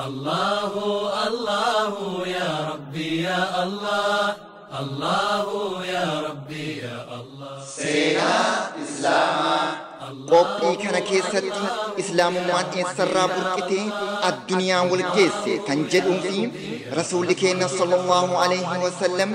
الله الله يا ربي يا الله الله يا ربي يا الله Seenaa Islaamaa. Qophii kana keessatti islaamummaan eessarraa burqitee addunyaa wal geesse kan jedhuu fi rasuulli keenya sallallahu alaihi wasallam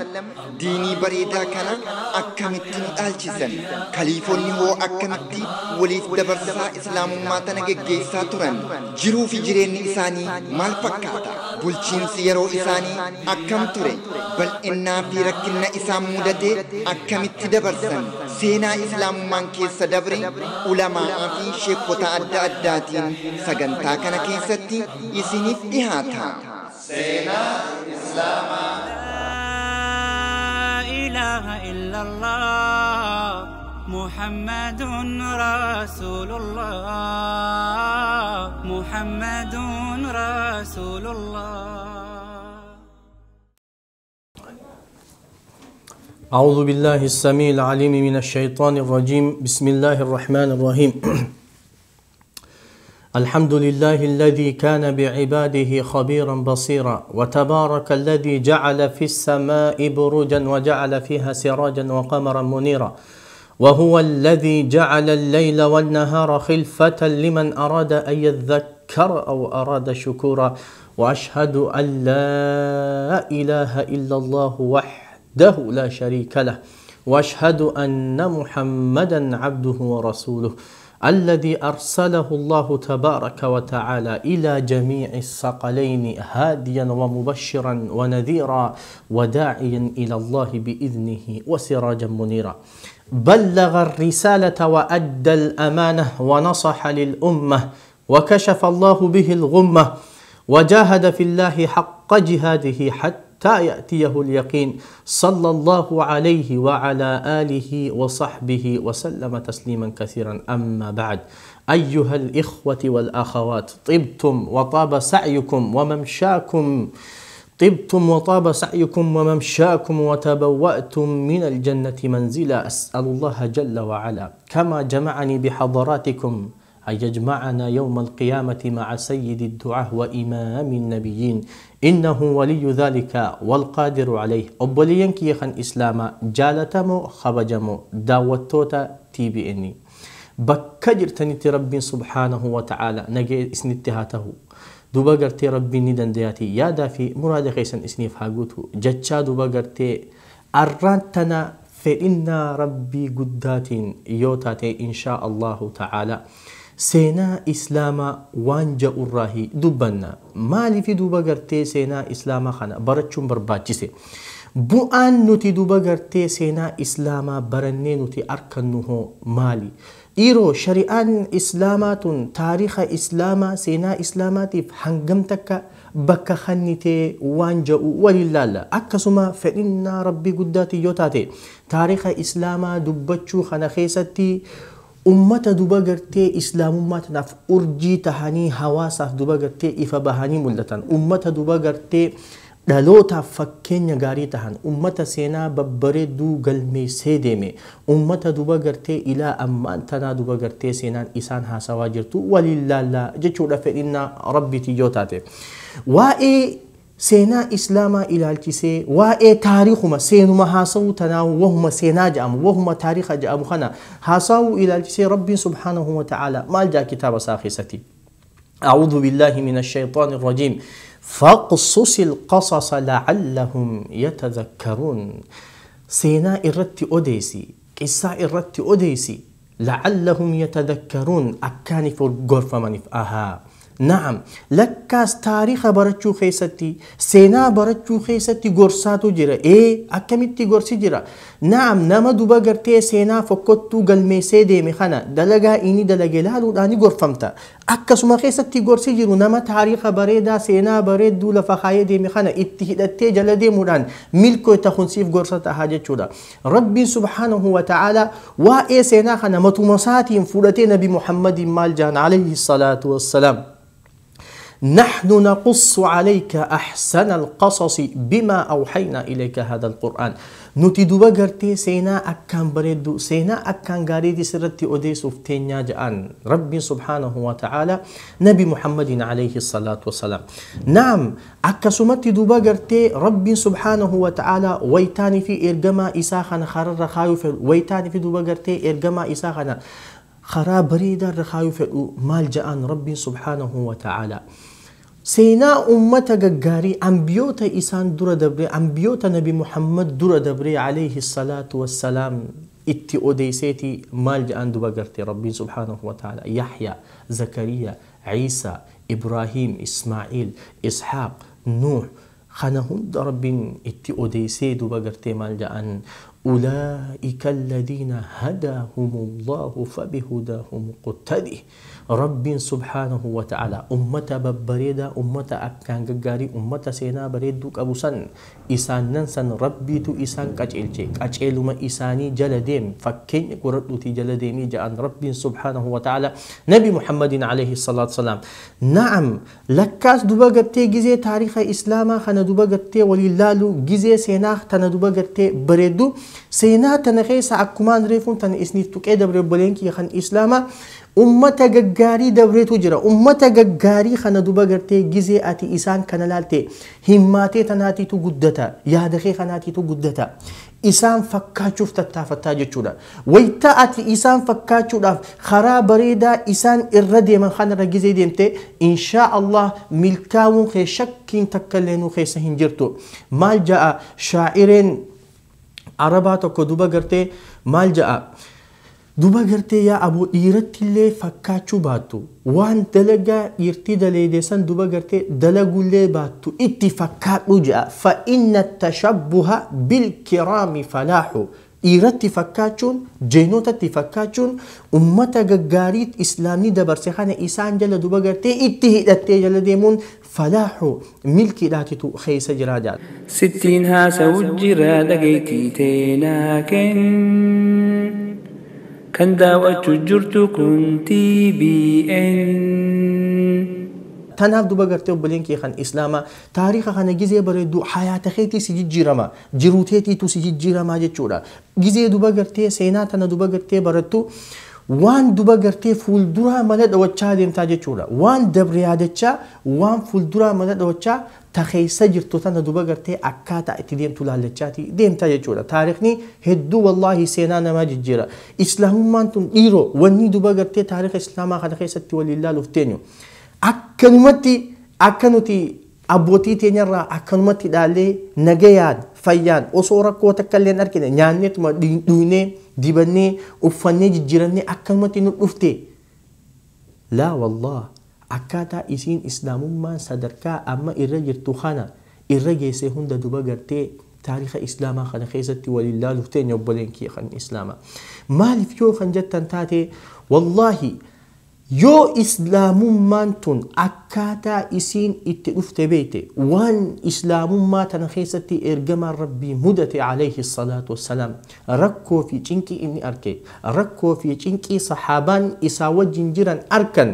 diinii bareedaa kana akkamitti nu dhaalchisan, kaliifonni hoo akkamitti waliif dabarsaa islaamummaa tana geggeessaa turan, jiruu fi jireenyi isaanii maal fakkaata, bulchiinsi yeroo isaanii akkam ture, bal'innaa fi rakkinna isaan mudate akkamitti dabarsan, seenaa islaamummaan keessa dabre ulamaa fi sheekota adda addaatiin sagantaa kana keessatti isiniif dhihaata. Seenaa Islaamaa. لا إله إلا الله محمد رسول الله محمد رسول الله. أعوذ بالله السميع العليم من الشيطان الرجيم. بسم الله الرحمن الرحيم. الحمد لله الذي كان بعباده خبيرا بصيرا، وتبارك الذي جعل في السماء بروجا وجعل فيها سراجا وقمرا منيرا، وهو الذي جعل الليل والنهار خلفة لمن أراد أن يذكر أو أراد شكورا، وأشهد أن لا إله إلا الله وحده لا شريك له، وأشهد أن محمدا عبده ورسوله الذي أرسله الله تبارك وتعالى إلى جميع الثقلين هاديا ومبشرا ونذيرا وداعيا إلى الله بإذنه وسراجا منيرا، بلغ الرسالة وأدى الأمانة ونصح للأمة وكشف الله به الغمة وجاهد في الله حق جهاده حتى يأتيه اليقين، صلى الله عليه وعلى آله وصحبه وسلم تسليما كثيرا. أما بعد، أيها الإخوة والأخوات، طبتم وطاب سعيكم وممشاكم، طبتم وطاب سعيكم وممشاكم وتبوأتم من الجنة منزلا. أسأل الله جل وعلا كما جمعني بحضراتكم أن يجمعنا يوم القيامة مع سيد الدعاة وإمام النبيين، إنه ولي ذلك والقادر عليه. أبوليين كيخن إسلاما جالتمو خبجمو داوتوتا تي بي إني بكجر تنتي ربي سبحانه وتعالى نجي إسنتهاته دوبا قرتي ربي ندن دياتي يا دافي مراد خيسن إسنيف هاقوتو جتشا دوبا قرتي أرانتنا فإن ربي قداتين يوتاتي إن شاء الله تعالى. Seenaa Islaamaa waan ja'urraahi dubbanna. Maaliif duuba gartee seenaa Islaamaa kana barachuun barbaachise? Bu'aan nuti duuba gartee seenaa Islaamaa barannee nuti arkannu hoo maali? Dhiiroo shari'aan Islaamaa tun taariika Islaamaa seenaa Islaamaatiif hangam takka bakka kannitee waan ja'u waliin laalla. Akkasuma fedhinnaa Rabbii guddaatiin yoo taate taariika Islaamaa dubbachuu kana keessatti ummata duba gartee islaamummaa tanaaf urjii tahanii hawaasaaf duba gartee ifa bahanii mul'atan, ummata duba gartee dhalootaaf fakkeenya gaarii tahan, ummata seenaa babbareedduu galmeessee deeme, ummata duba gartee ilaa ammaan tanaa duba gartee seenaan isaan haasawaa jirtu waliin laallaa jechuudha fedhinnaa Rabbiitii yoo taate. Waa'ee seenaa Islaamaa ilaalchisee waa'ee taariikuma seenuma haasawuu tanaa wahuma seenaa jedhamu wahuma taariika jedhamu kana haasawuu ilaalchisee Rabbiin subhaanahu wa ta'aala maal jedha kitaaba isaa keessatti? أعوذ بالله من الشيطان الرجيم. فاقصص القصص لعلهم يتذكرون. سينا إرتي أوديسي قصة إرتي أوديسي لعلهم يتذكرون أكاني فور منف أها. نعم لكاس تاريخ برچو خيستي سينا برچو خيستي غورساتو جرا اي اكمتي غورسي جرا. نعم نما دوبا غرتي سينا فكتو غلميسي ديمي خنا دلغا اني دلغلالو داني غورفمتا akkasuma keessatti gorsi jiru nama taariika bareedaa seenaa bareedduu lafa kaayee deeme kana itti hidhattee jala deemuudhaan milkoo ta'uunsiif gorsa tahaa jechuudha. Rabbiin subhaanahu wa ta'ala waa'ee seenaa kana matuma isaatiin fudhatee Nabi Muhammadiin maal jaan alayhi salaatu wassalaam. نحن نقص عليك أحسن القصص بما أوحينا إليك هذا القرآن. نتي دوبا غرتي سينا أكان بريدو سينا أكان غاريدي سرتي أوديسوف تينيا جان ربي سبحانه وتعالى نبي محمد عليه الصلاة والسلام. نعم أكسمتي دوبا غرتي ربي سبحانه وتعالى ويتاني في إرجما إساخنا خرر خايف ويتاني في دوبا غرتي إرجما إساخنا خرا بريدا رخايف مال جان ربي سبحانه وتعالى. سينا أمة غاري أنبيوتا إسان دور دبري أنبيوتا نبي محمد دور دبري عليه الصلاة والسلام إتي أوديسيتي مال جان دوبا غرتي ربي سبحانه وتعالى يحيى زكريا عيسى إبراهيم إسماعيل إسحاق نوح خانهن ربي إتي أوديسي دوبا غرتي مال جان أولئك الذين هداهم الله فبهداهم مقتدي. رب سبحانه وتعالى أمة ببريدة أمة أكان غاري أمة سينا بريدوك أبو سن إسان ننسن ربي تو إسان كأجيلجي كأجيلو ما إساني جلديم فكين قردوتي جلديمي جاء رب سبحانه وتعالى نبي محمد عليه الصلاة والسلام. نعم لكاس دوبا جزي تاريخ إسلاما خنا دوبا وللالو جزي سينا تنا دوبا بريدو سينا تنخيس أكمان ريفون تن إسني تك دبر بولينكي خن إسلاما أمة جاري دبرتو جرا أمة جاري خنا دوبا غرتي جزي أتي إسان كنالالتي هماتي تناتي تو جدتا يا دخي خناتي تو جدتا إسان فكاتشوف تتافتا جتشودا ويتا أتي إسان فكاتشودا خرا بريدا إسان الردي من خنا رجزي ديمتي إن شاء الله ملكاون خي شكين تكلينو خي سهنجرتو مال جاء شاعرين عرباتو كدوبا غرتي مال جاء دوبا غرتي يا أبو إيرتي اللي فكاتشو باتو وان دلقا إيرتي دليدسان دوبا غرتي دلقو اللي باتو إتي فكاتو جاء فإن التشبه بالكرام فلاحو. إيرتي فكاتشون جينوتتي فكاتشون أمتا غاريت إسلامي دبرسخانة إسان جل دوبا غرتي إتي هدتي جل ديمون فلاحو ملكي داتتو خيس جراجات ستين هاسا وجرا دقيتي تيناكن كان داوتو جرتو كنتي بي ان. تناف دوبا غرتي وبلينكي خان إسلاما تاريخ خان جزي بريدو حياة خيتي سجي جيرما جيروتيتي تو سجي جيرما جتشورا جزي دوبا غرتي سينا تنا دوبا غرتي برتو وان دوبا غرتي فولدورا ملد وچا ديمتا جتشورا وان دبريادچا وان فولدورا ملد وچا تخيسا جرتو تنا دوبا غرتي أكاتا اتديم تلالچاتي ديمتا جتشورا تاريخني هدو والله سينا نما جيرا إسلام مانتون إيرو وني دوبا غرتي تاريخ إسلاما خان خيستي ولله لفتينيو akkanumatti akka nuti abbootii teenyarraa akkanumatti dhaallee nagayaan fayyaan osoo rakkoo takka illee hin argine nyaanneetuma dhugnee dibannee uffannee jijjiirannee akkanumatti nu dhufte. Laa wallah akkaataa isiin islaamummaan sadarkaa amma irra jirtu kana irra geessee hunda duba gartee taariika islaamaa kana keessatti waliin laaluuf teenya obboleen kiyya kan islaamaa. Maaliif yoo kan jettan taate wallaahi yoo islaamummaan tun akkaataa isiin itti dhufte beekte waan islaamummaa tana keessatti ergamaan rabbii mudate alayhi salaatu wassalaam rakkoo fi cinqii inni arke rakkoo fi cinqii sahaabaan isaa wajjin jiran arkan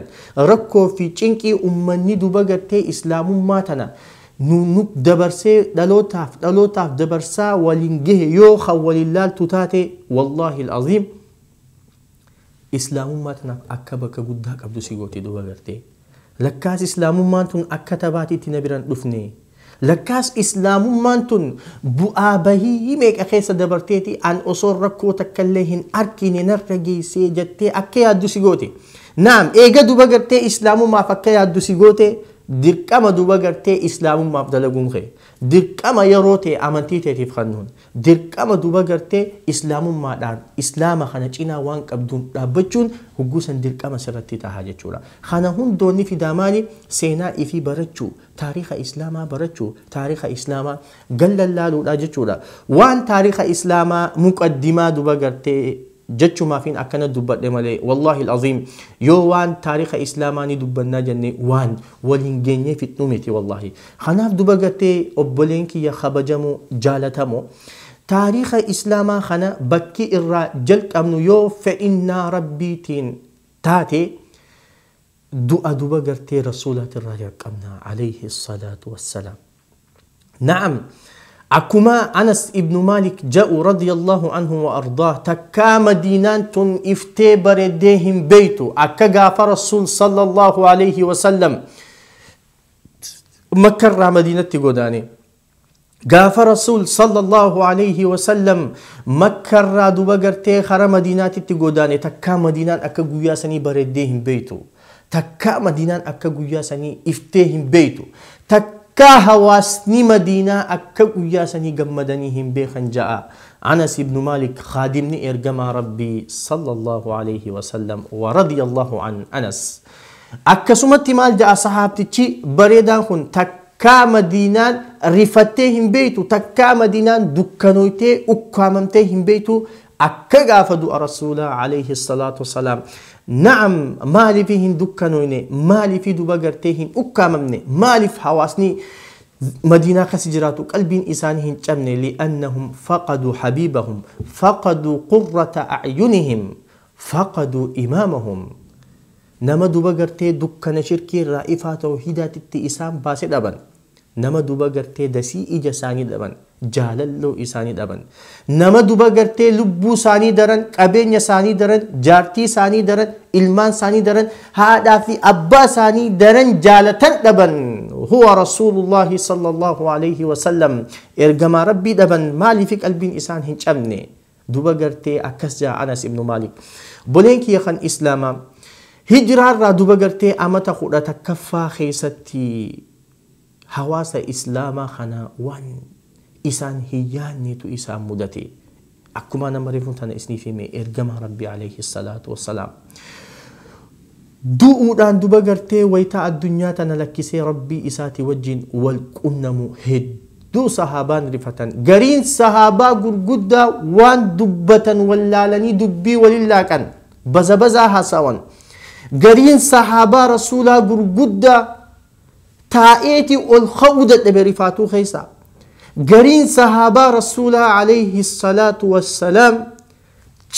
rakkoo fi cinqii ummanni duba gartee islaamummaa tana nu dabarsee dhalootaaf dhalootaaf dabarsaa waliin gahe yoo kan waliin laaltu taate wallaahi al'aziim islaamummaa tanaaf akka bakka guddaa qabdu si goote duuba gartee lakkaas islaamummaan tun akka tabaatiitti na biraan dhufne lakkaas islaamummaan tun bu'aa bahii meeqa keessa dabarteeti an osoo rakkoo takka illee hin arkine narra geessee jettee akka yaaddu si goote. Naam eega duuba gartee islaamummaaf akka yaaddu si goote dirqama duuba gartee islaamummaaf dalaguun kee dirqama yeroo ta'e amantii teetiif kennuun dirqama duuba gartee islaamummaadhaan islaama kana cinaa waan qabduun dhaabbachuun hugguusan dirqama sirratti tahaa jechuudha. Kana hundoonni fidaa maali seenaa ifii barachuu taariika islaamaa barachuu taariika islaamaa gallallaaluudha jechuudha. Waan taariika islaamaa muqaddimaa duuba gartee jechumaafin akkana dubbadhe malee wallaahi al'aziim yoo waan taariika islaamaa ni dubbannaa jenne waan waliin geenyee fixnu miti wallaahi. Kanaaf duba gartee obboleen kiyya kabajamoo jaalatamoo taariika islaamaa kana bakki irraa jalqabnu yoo fedhinnaa rabbiitiin taate Du'a duba gartee rasuulaatirraa jalqabna alayhi salaatu wassalaam. Na'am. Akkuma Anas ibnu Maalik ja'u radiyallahu anhu wa ardaah takkaa Madiinaan tun iftee bareeddee hin beeytu akka gaafa rasuul sallallahu alayhi wasallam Makkarraa Madiinatti godaane. Gaafa rasuul sallallahu alayhi wasallam Makkarraa duba gartee kara Madiinaatitti godaane takkaa Madiinaan akka guyyaa sanii bareeddee hin beeytu. Takkaa Madiinaan akka guyyaa sanii iftee hin beeytu. Takkaa hawaasni Madiinaa akka guyyaa sanii gammadanii hin beekan ja'a. Anas ibnu Maalik khaadimni ergamaa Rabbii sallallahu alayhi wasallam wa radiyallahu an Anas. Akkasumatti maal ja'a sahaabtichi bareedaan kun takkaa Madiinaan rifattee hin beeytu, takkaa Madiinaan dukkanooytee ukkaamamtee hin beeytu akka gaafa du'a rasuulaa alayhi salaatu wassalaam. Na'am, maaliif hin dukkanoyne, maaliif duba gartee hin ukkaamamne, maaliif hawaasni Madiinaa keessa jiraatu qalbiin isaanii hin cabne? Li'annahum faqaduu habiibahum, faqaduu qurrata a'yunihim, faqaduu imaamahum. Nama duba gartee dukkana shirkii irraa ifaa tawhiidaatitti isaan baase dhaban. Nama duba gartee dasii ija isaanii dhaban, jaalalloo isaanii dhaban. Nama duba gartee lubbuu isaanii daran, qabeenya isaanii daran, jaartii isaanii daran, ilmaan isaanii daran, haadhaa fi abbaa isaanii daran jaalatan dhaban. Huwa rasuulullaahi sallallahu alayhi wasallam ergamaa Rabbii dhaban. Maaliif qalbiin isaan hin cabne? Duba gartee akkas jaa Anas ibnu Maalik. Boleen kiyya kan Islaamaa hijiraarraa duba gartee amata 11ffaa keessatti hawaasa Islaamaa kana waan isaan hin yaadnetu isaan mudate. Akkuma nama reefuun tana isiniif hime ergamaa Rabbii alayhi salaatu wassalaam. Du'uudhaan duba gartee wayitaa addunyaa tana lakkisee Rabbii isaatii wajjin wal qunnamu hedduu sahaabaan rifatan. Gariin sahaabaa gurguddaa waan dubbatan wallaalanii dubbii waliin laaqan baza bazaa haasawan. Gariin sahaabaa rasuulaa gurguddaa taa'eeti ol ka'uu dadhabe rifaatuu keessa. Gariin sahaabaa rasuulaa alayhi salaatu wassalaam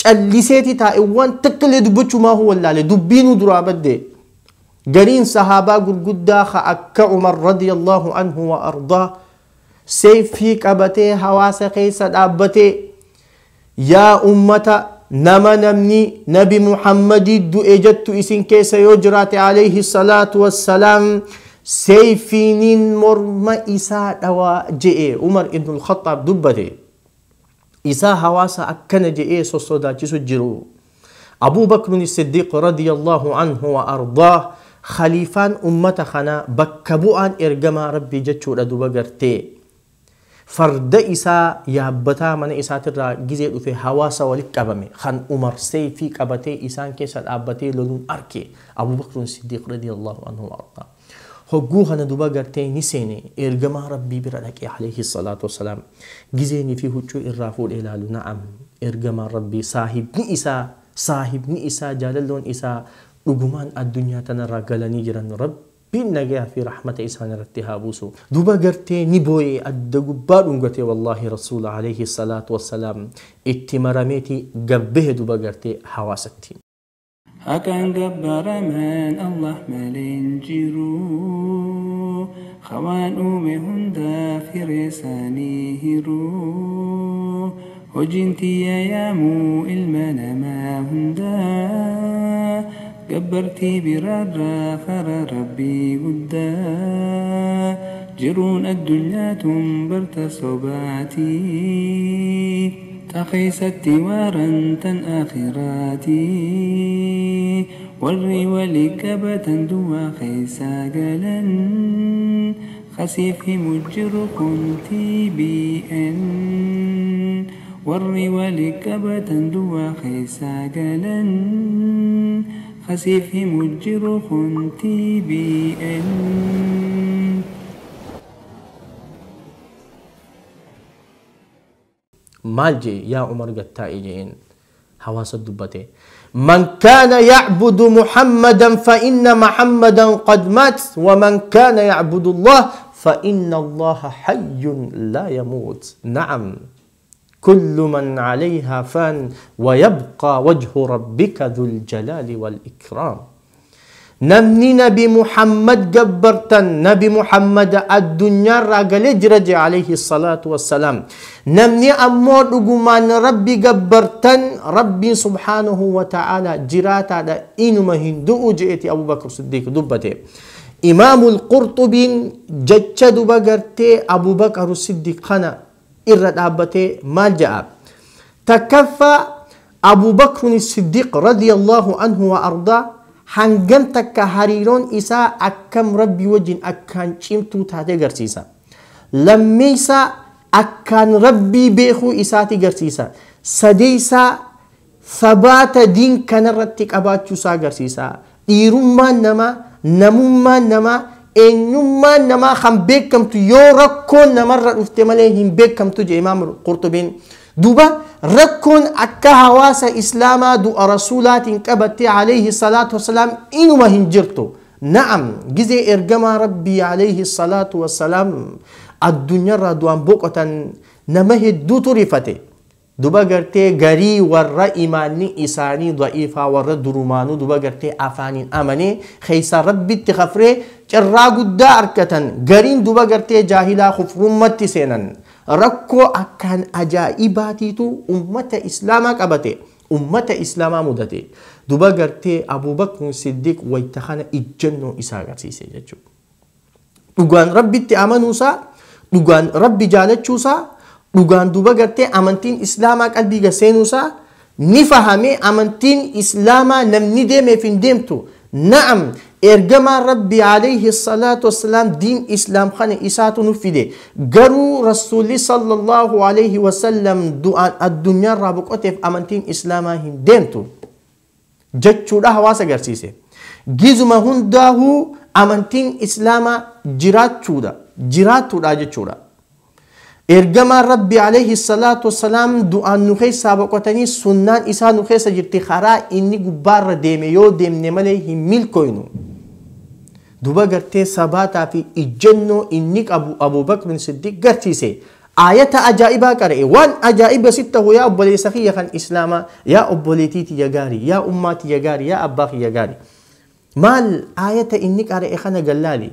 calliseeti taa'e waan takka illee dubbachuu maahu wallaale dubbiinuu duraa badde. Gariin sahaabaa gurguddaa ka akka Umar radiyallahu anhu wa ardaa seefii qabatee hawaasa keessa dhaabbatee yaa ummata nama namni nabi Muhammadii du'e jettu isin keessa yoo jiraate alayhi salaatu wassalaam seefiiniin morma isaa dhawaa je'e Umar ibn al-Khattaab dubbate. Isaa hawaasa akkana je'ee sossodaachisu jiru. Abuu Bakrin Siddiiq radiyallahu anhu wa ardaah khaliifaan ummata kanaa bakka bu'aan ergamaa Rabbii jechuudha duba gartee. Farda isaa yaabbataa mana isaatirraa gizee dhufe hawaasa walitti qabame kan Umar seefii qabatee isaan keessa dhaabbatee loluun arke Abuu Bakrin Siddiiq radiyallahu anhu wa ardaah. Hogguu kana duba gartee ni seene ergamaa Rabbii bira dhaqee alayhi salaatu wassalaam. Gizeenii fi huccuu irraa fuudhee ilaalu na'am ergamaa Rabbii saahibni isaa jaalalloon isaa dhugumaan addunyaa tanarraa galanii jiran Rabbiin nagayaa fi rahmata isaan irratti haa buusu. Duba gartee ni boo'ee adda gubbaa dhungate wallaahi rasuula alayhi salaatu wassalaam itti marameeti gabbehe duba gartee hawaasatti. Haqaan gabbaramaan Allah malee hin jiru. Khawaan uume hundaa firee isaanii hiru. Hojiin tiyya yaamuu ilma namaa hundaa. Gabbartii biraarraa fara Rabbii guddaa. Jiruun addunyaa tun barta sobaatii. Takeessatti waaran tan akhiraatii. Warri walii qabatan duwwaa keessaa galan. Khasiif himu jiru kun TBN. Warri walii qabatan duwwaa keessaa galan. Khasiif himu jiru kun TBN. Maal jee yaa Umar gattaa'e jeen hawaasa dubbate. Man kaana ya'budu Muhammadan fa inna Muhammadan qad maat wa man kaana ya'budu Allah fa inna Allaha hayyun laa yamuut. Na'am. Kullu man 'alayha fan wa yabqa wajhu rabbika dhul jalali wal ikram. Namni Nabi Muhammad gabbartan Nabi Muhammad addunyaarraa galee jira jee alayhi salaatu wassalaam. Namni ammoo dhugumaan Rabbi gabbartan Rabbiin subhaanahu wa ta'ala jiraataadha inuma hin du'u je'eeti Abu Bakr Siddiq dubbate. Imaamul Qurxubiin jecha duba gartee Abu Bakr Siddiq kana irra dhaabbatee maal ja'a? Takkaffaa Abu Bakr Siddiq radiyallahu anhu wa ardaa hangam takka hariiroon isaa akkam Rabbi wajjin akkaan cimtuu taate garsiisa. Lammeessaa akkaan Rabbii beekuu isaati garsiisa. Sadeessaa sabaata diin kanarratti qabaachuu isaa garsiisa. Dhiirummaan namaa, namummaan namaa, eenyummaan namaa kan beekamtu yoo rakkoon namarra dhufte malee hin beekamtu jedhe Imaam Qurxubiin. Duuba rakkoon akka hawaasa islaamaa du'a rasuulaatiin qabattee alayhi salaatu wassalaam inuma hin jirtu. Na'am gizee ergamaa Rabbii alayhi salaatu wassalaam addunyaarraa du'aan boqotan nama hedduutu rifate. Duba gartee garii warra imaanni isaanii da'iifaa warra durumaanuu duba gartee afaaniin amanee keessa Rabbitti kafree carraa guddaa argatan gariin duba gartee jaahilaa kufrummatti seenan. Rakkoo akkaan ajaa'ibaatiitu ummata islaamaa qabate, ummata islaamaa mudate. Duba gartee Abu Bakr Siddiq wayta kana ijjannoo isaa agarsiise jechuudha. Dhugaan Rabbitti amanuusaa, dhugaan Rabbi jaalachuusaa, dhugaan duba gartee amantiin islaamaa qalbii gaseenuusaa ni fahame. Amantiin islaamaa namni deemeef hin deemtu. Na'am ergamaan Rabbi alayhi salaatu wassalaam diin islaam kana isaatu nu fide. Garuu rasuulli sallallahu alayhi wasallam du'aan addunyaarraa boqoteef amantiin islaamaa hin deemtu jechuudha hawaasa agarsiise. Gizuma hundaahuu amantiin islaamaa jiraachuudha jechuudha. Ergamaan Rabbi alayhi salaatu wassalaam du'aan nu keessaa boqotanii sunnaan isaa nu keessa jirti. Karaa inni gubbaarra deeme yoo deemne malee hin milkooynu. Duba gartee sabaataa fi ijjannoo inni qabu Abu Bakr Siddiq garsiise. Aayata ajaa'ibaa qara'e. Waan ajaa'iba sitti ta'u yaa obboleessa kiyya kan islaamaa, yaa obboleettii tiyya gaarii, yaa ummaa tiyya gaarii, yaa abbaa kiyya gaarii. Maal aayata inni qara'e kana gallaali?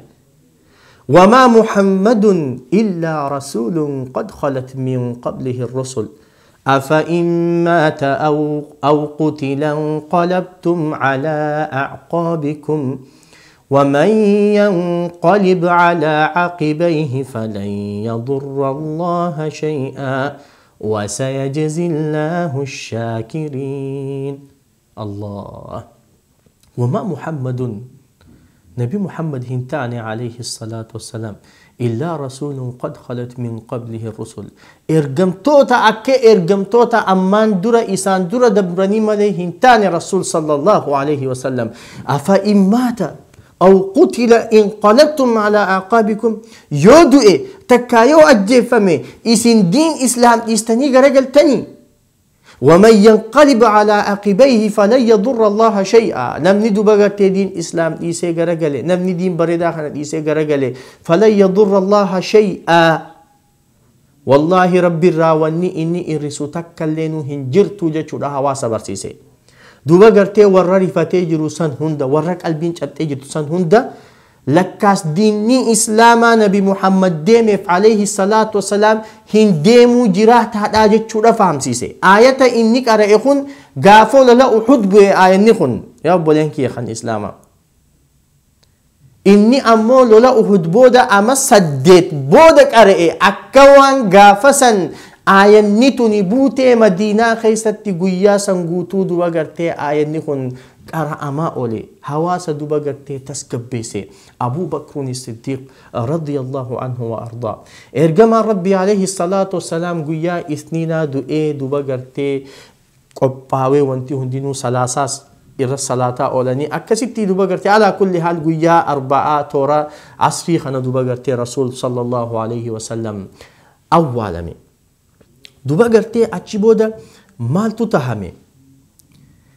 وما محمد إلا رسول قد خلت من قبله الرسل أفإن مات أو قتل انقلبتم على أعقابكم ومن ينقلب على عقبيه فلن يضر الله شيئا وسيجزي الله الشاكرين. الله. وما محمد نبي محمد هنتاني عليه الصلاة والسلام إلا رسول قد خلت من قبله الرسل. إرجمتوتا أكي إرجمتوتا أمان درا إسان درا دبرني مالي هنتاني رسول صلى الله عليه وسلم. أفإن مات أو قتل انقلبتم على أعقابكم يودئ تكايو أجفمي إسن دين إسلام إستني رجل تاني. ومن ينقلب على عقبيه فلن يضر الله شيئا. نمني دوبا دين اسلام ديسه غرغله، نمني دين بريدا خنا ديسه غرغله، فلن يضر الله شيئا. والله ربي راوني اني ارسو تكلنو هنجرتو جچودا حواسا برسيسه. دوبا غرتي ورا ريفتي جيرو سن هوندا ورا قلبين چتي جيرو سن هوندا لكاس ديني إسلاما نبي محمد ديمف عليه الصلاة والسلام هن ديمو جراه تهدا جچودا فهمسيسه. آية إني قرأ خون غافول لا أحد بو آية نخون يا بولنكي خان إسلاما إني أمو لولا أحد بودا أما سدت بودا قرأ أكوان غافسن آية نتوني بوتي مدينة خيستي قيا سنغوتو دوا غرتي آية نخون قرأ أولي حواس دوبا غرتي تسكبيسي. أبو بكر الصديق رضي الله عنه وأرضاه إرجما ربي عليه الصلاة والسلام قيا إثنين دوئي دوبا غرتي قباوي وانتي هندينو سلاساس إر الصلاة أولاني أكسبتي دوبا غرتي على كل حال قيا أربعة تورا عصري خنا دوبا غرتي رسول صلى الله عليه وسلم أولامي دوبا غرتي أتشبودا مالتو تهمي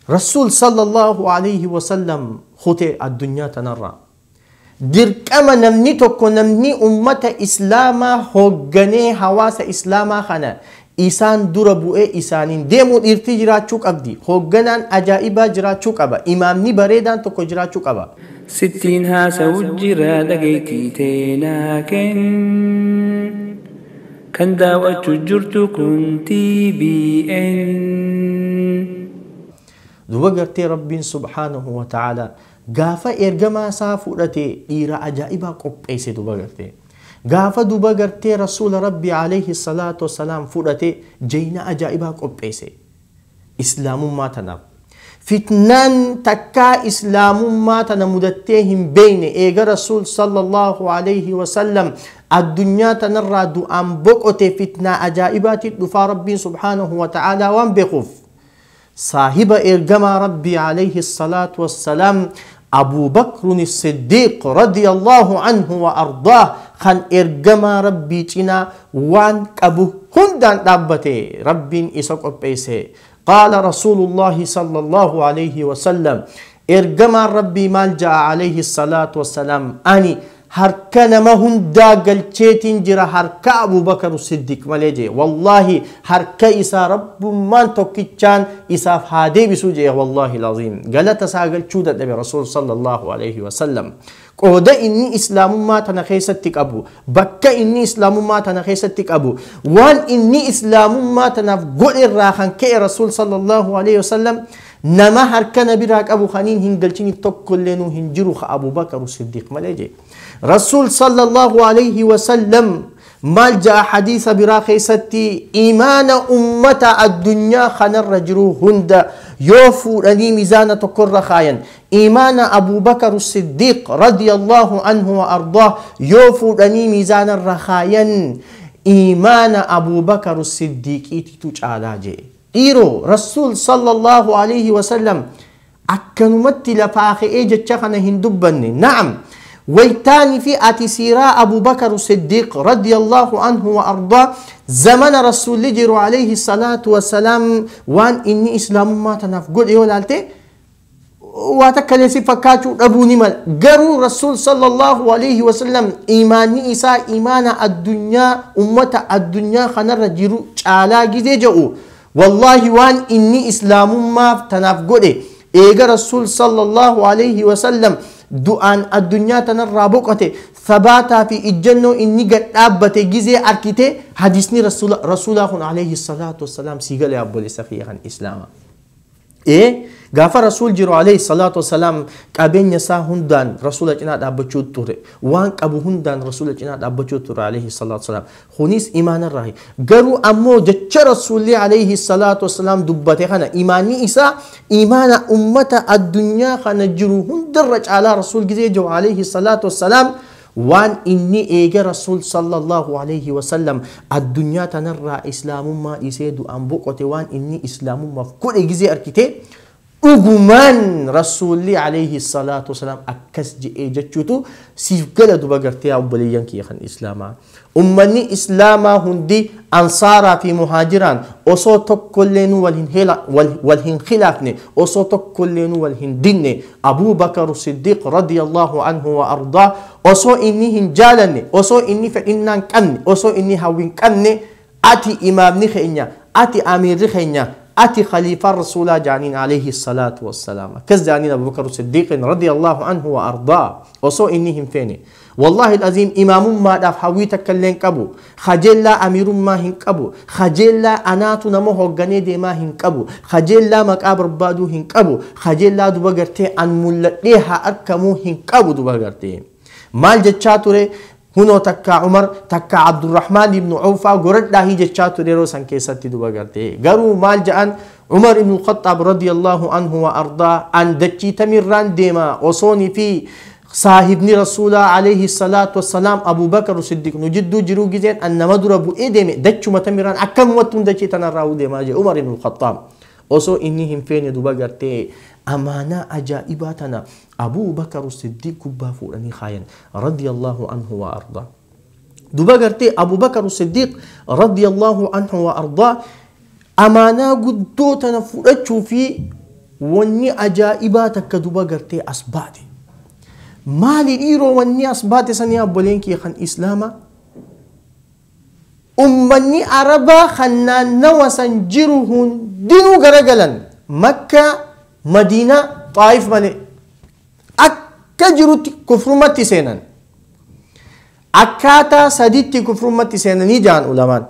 رسول صلى الله عليه وسلم خطي الدنيا تنرى دركما نمني توكو نمني أمة إسلاما هوغني حواس إسلاما خنا Isaan dura bu'ee isaaniin deemuu dhiirtii jiraachuu qabdi. Hoogganaan ajaa'ibaa jiraachuu qaba. Imaamni bareedaan tokko jiraachuu qaba. Sittiin haasa'u jira dhageettii teenaa kenn. Kan daawwachuu jirtu kun TBN. Duba gartee Rabbiin subhaanahu wa ta'ala gaafa ergamaa isaa fudhatee dhiira ajaa'ibaa qopheesse duba gartee. Gaafa duba gartee Rasuula Rabbi alayhi salaatu wasalaam fudhatee jeyna ajaa'ibaa qopheesse. Islaamummaa tanaaf. Fitnaan takkaa islaamummaa tana mudattee hin beekne eega Rasuul sallallahu alayhi wasallam addunyaa tanarraa du'aan boqote fitnaa ajaa'ibaatiin dhufaa Rabbiin subhaanahu wa ta'ala waan beekuuf. Saahiba ergamaa Rabbi alayhi salaatu wassalaam أبو بكر الصديق رضي الله عنه وأرضاه خان إرجما ربي تنا وان أبو هندان دابته ربي إسق أبيسه. قال رسول الله صلى الله عليه وسلم إرجما ربي مالجأ عليه الصلاة والسلام أني harka nama hundaa galcheetiin jira harka Abu Bakr Siddiq malee jee. Wallahi harka isaa Rabbummaan tokkichaan isaaf haa deebisu jee. Wallahi laziim galata isaa galchuu dadhabe Rasuul sallallahu alayhi wasallam. Qooda inni islaamummaa tana keessatti qabu, bakka inni islaamummaa tana keessatti qabu, waan inni islaamummaa tanaaf godhe irraa kan ka'e Rasuul sallallahu alayhi wasallam nama harka na biraa qabu kaniin hin galchini tokkollee nuu hin jiru ka Abu Bakr Siddiq malee jee. Rasuul sallallahu alayhi wasallam maal ja'a hadiisa biraa keessatti imaana ummata addunyaa kanarra jiru hunda yoo fuudhanii mizaana tokkorra kaayan imaana Abu Bakr Siddiq radiyallahu anhu wa ardaah yoo fuudhanii mizaanarra kaayan imaana Abu Bakr Siddiqiititu caalaa jee. Dhiiroo Rasuul sallallahu alayhi wasallam akkanumatti lafaa ka'ee jecha kana hin dubbanne. Na'am ويتاني في أتسيرا أبو بكر الصديق رضي الله عنه وأرضاه زمن رسول جير عليه الصلاة والسلام وان إني إسلام ما تناف قل إيه ولالتي واتكلسي فكاتو أبو نمال قروا رسول صلى الله عليه وسلم إيماني إساء إيمان الدنيا أمة الدنيا خنر جيرو تعالى جزي جاءوا والله وان إني إسلام ما تناف قل إيه رسول صلى الله عليه وسلم du'aan addunyaa tanarraa boqote sabaataa fi ijjannoo inni gad dhaabbate gizee arkite hadisni rasuulaa kun alayhi salaatu wassalaam sii galee obboleessa kiyya kan islaamaa. Gaafa rasuul jiru alayhi salaatu wassalaam qabeenya isaa hundaan rasuula cinaa dhaabbachuu ture, waan qabu hundaan rasuula cinaa dhaabbachuu ture alayhi salaatu wassalaam. Kunis imaanarraa. Garuu ammoo jecha rasuulli alayhi salaatu wassalaam dubbate kana imaanni isaa imaana ummata addunyaa kana jiru hundarra caalaa rasuul gizee jiru alayhi salaatu wassalaam waan inni eega rasuul sallallahu alayhi wasallam addunyaa tanarraa islaamummaa dhiisee du'aan boqote waan inni islaamummaaf godhe gizee arkite dhugumaan rasuulli alayhi salaatu wasalaam akkas je'ee jechuutu siif gala duba gartee obboleeyyan kiyya kan islaamaa. Ummanni islaamaa hundi ansaaraa fi muhaajiraan osoo tokkollee wal hin khilaafne, osoo tokkollee wal hin dinne, Abu Bakr Siddiq radiyallahu anhu wa ardaa osoo inni hin jaalanne, osoo inni fedhinnaa hin qabne, osoo inni hawwi hin qabne, ati imaamni keenya, ati amiirri keenya, أتي خليفة الرسول جانين عليه الصلاة والسلام. كز جانين أبو بكر الصديق رضي الله عنه وأرضاه وصو إنهم فيني والله العظيم إمام ما داف حويتك كلين كبو خجل أمير ما هن كبو خجل أناتو نمو غني دي ما هن كبو خجل مكابر بادو هن كبو خجل دوبغرتي أن ملتيها أركمو هن كبو دوبغرتي مال جتشاتوري هنا تكا عمر تكا عبد الرحمن بن عوف قرد لا هي جتشاتو ديرو سان كيستي دوبا غرتي غرو مال جان عمر بن الخطاب رضي الله عنه وارضاه ان دچي تمران ديما وصوني في صاحبني رسول عليه الصلاة والسلام أبو بكر الصديق نجدو جرو جزين أن مدربو إدمي دچو متمران أكم وتون دچي تنراو ديما جي عمر بن الخطاب وصو إنهم فين دوبا غرتي أمانة أجائباتنا أبو بكر الصديق كبا فوراني خاين رضي الله عنه وأرضاه. دوبا غرتي أبو بكر الصديق رضي الله عنه وأرضاه أمانة قدوتنا فرأتشو في وني أجائباتك دوبا غرتي أسباتي مالي إيرو وني أسباتي سنيا بولينكي خان إسلاما. Ummanni Arabaa kan naannawa san jiru hundinuu garagalan Makkaa, Madiinaa, Xaayif malee akka jirutti kufrumatti seenan. Akkaataa saditti kufrumatti seenanii ja'an ulamaan.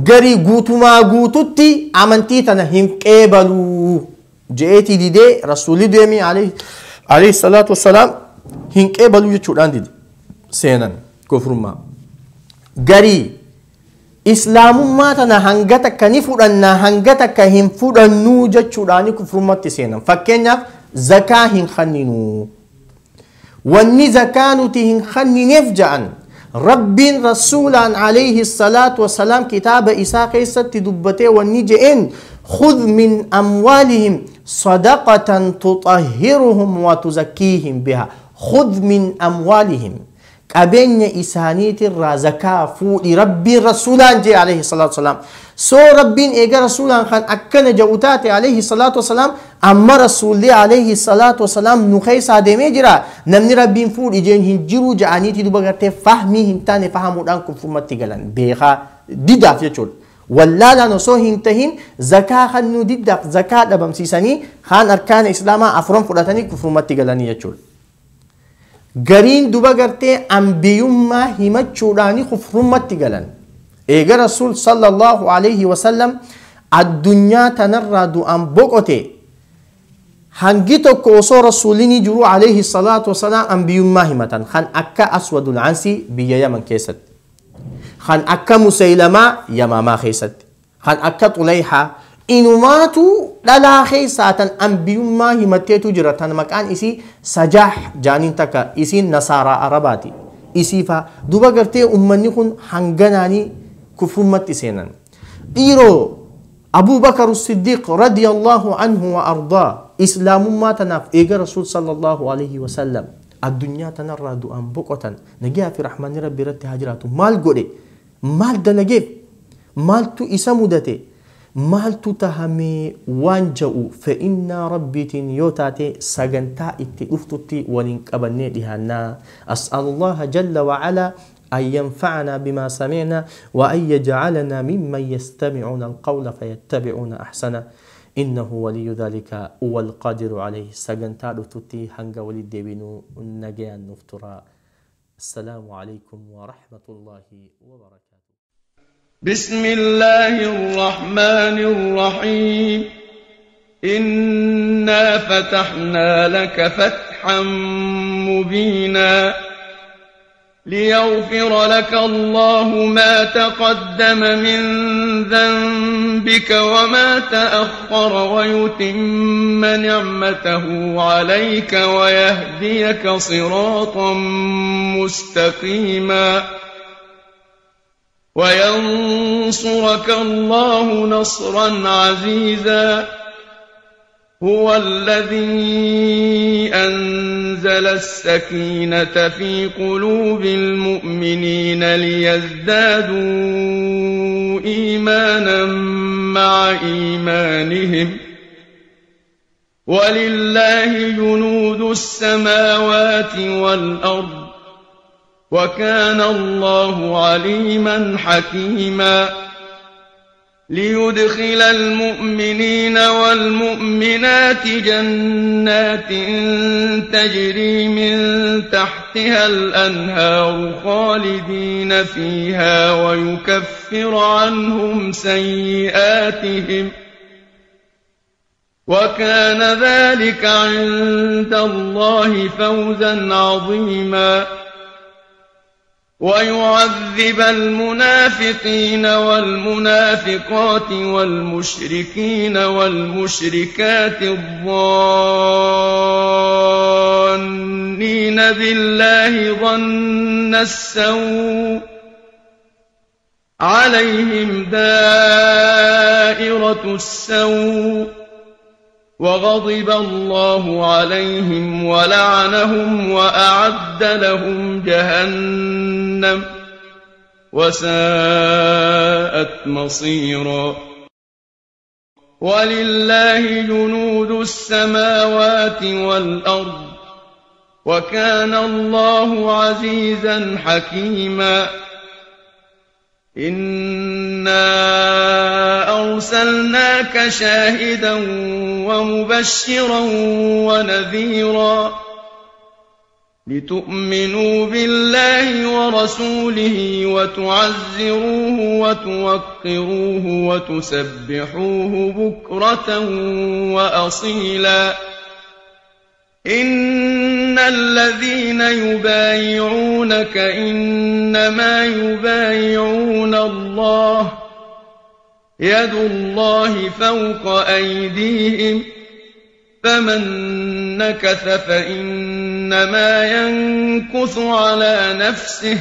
Garii guutumaa guututti amantii tana hin qeebaluu je'eeti didee rasuulli deemee alayhi salaatu wassalaam hin qeebaluu jechuudhaan dide seenan kufrummaa. Garii islaamummaa tana hanga takka ni fudhannaa hanga takka hin fudhannuu jechuudhaan kufrummatti seenan. Fakkeenyaaf zakaa hin kenninuu. Wanni zakaa nuti hin kennineef ja'an Rabbiin rasuulaan alayhi salaatu wassalaam kitaaba isaa keessatti dubbatee wanni je'een خذ من أموالهم صدقة تطهرهم وتزكيهم بها. خذ من أموالهم qabeenya isaaniitirraa zakaa fuudhi Rabbiin rasuulaan jee alayhi salaatu wasalaam. Soo Rabbiin eega rasuulaan kan akkana jedhu taate alayhi salaatu wasalaam amma rasuulli alayhi salaatu wasalaam nu keessaa deemee jira. Namni Rabbiin fuudhi jeen hin jiru ja'aniiti duba gartee fahmii hin taane fahamuudhaan kufrumatti galan beekaa didaaf jechuudha. Wallaalaan osoo hin tahin zakaa kennuu diddaaf zakaa dhabamsiisanii kaan arkaana islaamaa afuran fudhatanii kufrumatti galanii jechuudha. Gariin duba gartee ambiyummaa himachuudhaani kufrummatti galan. Eega rasuul sallallahu alayhi wasallam addunyaa tanarraa du'aan boqote hangi tokko osoo rasuulini jiru alayhi salaatu wasalaam ambiyummaa himatan kan akka Aswadul Ansi biyya Yaman keessatti, kan akka Musaylamaa Yamaamaa keessatti, kan akka Xulayhaa inumaatu dhalaa keessaa tan ambiyummaa himatteetu jira tan maqaan isii Sajaah jaaniin takka isiin Nasaaraa Arabaati. Isiifaa duba gartee ummanni kun hanganaanii kufrummatti seenan. Dhiiroo Abuu Bakar Siddiiq radiyallahu anhu wa ardaa islaamummaa tanaaf eega rasuul sallallahu alayhi wasallam addunyaa tanarraa du'aan boqotan nagaa fi rahmanni rabbi irratti haa jiraatu maal godhe maal dalageef maaltu isa mudate maaltu tahamee waan ja'u fe'innaa rabbiitiin yoo taate sagantaa itti dhuftutti waliin qabannee dhihaannaa. As'alullaha jalla wa'alaa أن ينفعنا بما سمعنا وأن يجعلنا ممن يستمعون القول فيتبعون أحسنه إنه ولي ذلك والقادر عليه. سجنتا رتوتي هنگا ولي ديبينو نجيان نفترا. السلام عليكم ورحمة الله وبركاته. بسم الله الرحمن الرحيم. إنا فتحنا لك فتحا مبينا ليغفر لك الله ما تقدم من ذنبك وما تأخر ويتم نعمته عليك ويهديك صراطا مستقيما وينصرك الله نصرا عزيزا. هو الذي أنزل السكينة في قلوب المؤمنين ليزدادوا إيمانا مع إيمانهم ولله جنود السماوات والأرض وكان الله عليما حكيما. ليدخل المؤمنين والمؤمنات جنات تجري من تحتها الأنهار خالدين فيها ويكفر عنهم سيئاتهم وكان ذلك عند الله فوزا عظيما. ويعذب المنافقين والمنافقات والمشركين والمشركات الظانين بالله ظن السوء عليهم دائرة السوء وغضب الله عليهم ولعنهم وأعد لهم جهنم وساءت مصيرا. ولله جنود السماوات والأرض وكان الله عزيزا حكيما. إنا أرسلناك شاهدا ومبشرا ونذيرا لتؤمنوا بالله ورسوله وتعزروه وتوقروه وتسبحوه بكرة وأصيلا. إن الذين يبايعونك إنما يبايعون الله يد الله فوق أيديهم فمن نكث فإنما ينكث على نفسه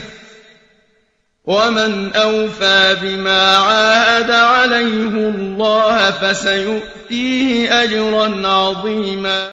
ومن أوفى بما عاهد عليه الله فسيؤتيه أجرا عظيما.